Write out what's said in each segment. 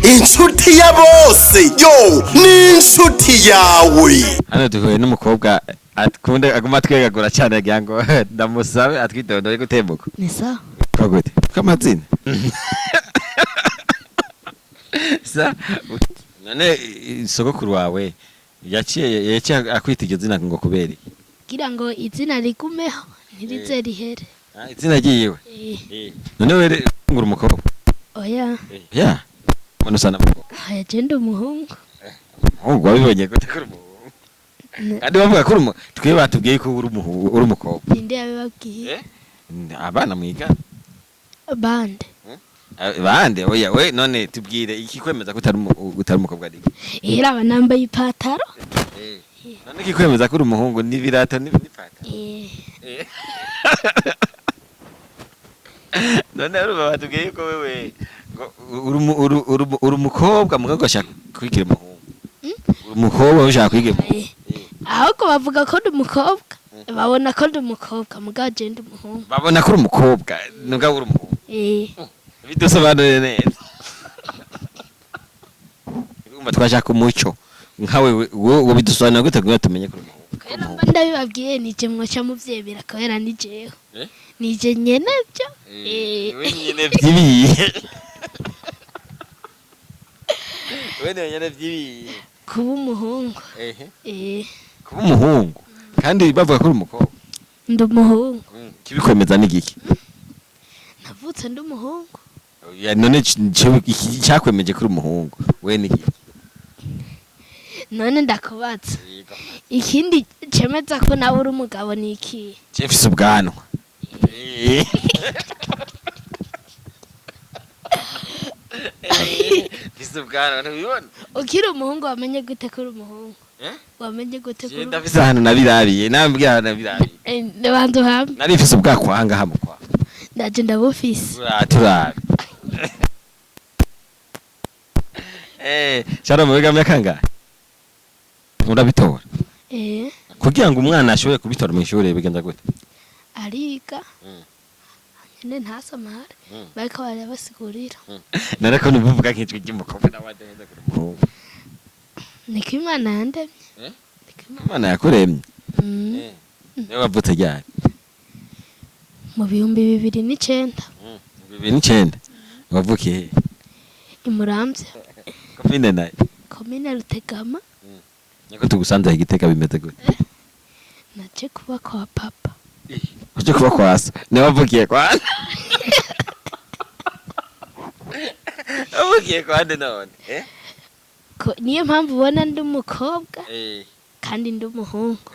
Inshuti ya bose yo ni inshuti yawe. Hano duhuye n'umukobwa akunda aguma atwegagura cyane, agira ngo ndamusabe atwitondore gutembuka. Ni sawa. Ko gute k'amazina sa none sogokuru wawe yaciye akwita iryo zina ngo kubera iki? Kugira ngo izina rigumeho, ntirize rihere. Ah, izina ryiwe. Eh. None were ngura umukobwa? Oya. Ya mbona usa n'umukobwa. Oya, je ndi umuhungu. Umuhungu wabibonye gute ko uri umuhungu? Kandi bavuga ko uri twe batubwiye ko uri umuhungu, uri umukobwa. Ninde yabibabwiye? Eh? Abana mwiga. Bande? Bande? Oya we, none tubwire iki kwemeza ko utari umukobwa ari iki? Iraba, nambaye ipataro. None iki kwemeza ko uri umuhungu n'ibirato n'ipataro? Eh. None urumva batubwiye ko wewe ngo uri umukobwa mugabo ugashaka kwigira umuhungu. Uri umukobwa ushaka kwigira umuhungu. Eh. Ahubwo bavuga ko ndi umukobwa, babona ko ndi umukobwa, mugabo je ndi umuhungu. Babona ko uri umukobwa mugabo uri umuhungu. Eh. Bidusobanurire neza. Urumva twashaka umuco nkawe, wowe bidusobanurira gute kugira tumenye ko uri umuhungu? Kubera mba ndabibabwiye, nije mwoca muvyemera, kubera ni jewe. Eh? Nije nyene vyo. Eh. We nyene vyibiye, we nyene vyibiye. Kuba umuhungu. Ehe. Eh. Kuba umuhungu kandi bavuga ko uri umukobwa. Ndi umuhungu. Kibikwemeza ni giki? Navutse ndi umuhungu. Ya, none iki cyakwemeje ko uri umuhungu we ni giki? None ndakubaza, ikindi cemeza ko nawe uri umugabo ni iki? Je mfise ubwanwa. Mfise ubwanwa, ntubibona? Ukiri umuhungu wamenye gute ko uri umuhungu? Eh? Wamenye gute ko Je uri ndafise ahantu nabirabiye, nambwiye ahantu nabirabiye. Eh, banza uhambe. Nari mfise ubwakwanga hamwe kwa Ndaje ndabufise. Turabe. Sharon, wiga mu kangahe? Urabitora? Eh. Kugira ngo umwana ashobore kubitora mu ishuri bigenda gute? Ariga nyene, ntasamare, bariko barabasigurira. Narako nuvuga nk'ijwi ry'umukobwa nawe adaheza kuri umuhungu. Niko Imana yandemye. Eh? Niko Imana. Imana yakuremye. Niwe wavutse ryari? Mu 2009. 2009. Wavukiye he? Imuramvya. Komine nayo? Komine Rutegama. Niko tugusanze i Gitega, bimeze gute? Naje kuba kwa papa. Uje kuba kwa so? Niwe wavukiye kwa nde? Wavukiye kwa nde none? Eh? Niyo mpamvu ubona ndi umukobwa kandi ndi umuhungu.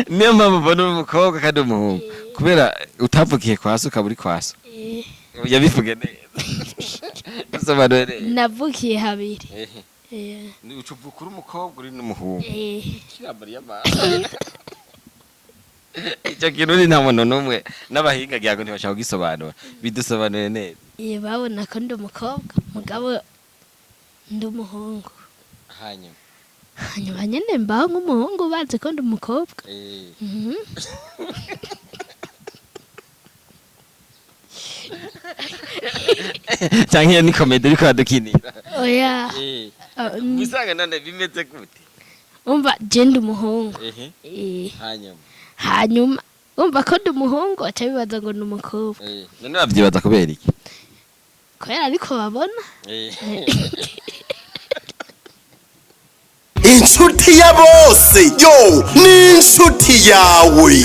Niyo mpamvu ubona uri umukobwa kandi umuhungu, kubera utavukiye kwa so, ukaba uri kwa so. Eh. Yabivuge neza, bisobanure neza. Navukiye habiri. Eh. Ucuvuka uri umukobwa uri n'umuhungu. Eh. Icyo kintu ni nta muntu n'umwe n'abahinga ngira ngo ntibashaka kugisobanura. Bidusobanure neza. Eh, babona ko ndi umukobwa mugabo ndi umuhungu. Hanyuma? Hanyuma nyene mbaho nk'umuhungu, bazi ko ndi umukobwa. Mhm. Cyangwa iyo ni comedy uriko uradukinira? Oya. Usanga none bimeze gute? Umva, je ndi umuhungu. Eh. Hanyuma? Hanyuma umva ko ndi umuhungu, baca bibaza ngo ni umukobwa. None bavyibaza kubera iki? Kubera ariko babona. Inshuti ya bose yo ni inshuti yawe.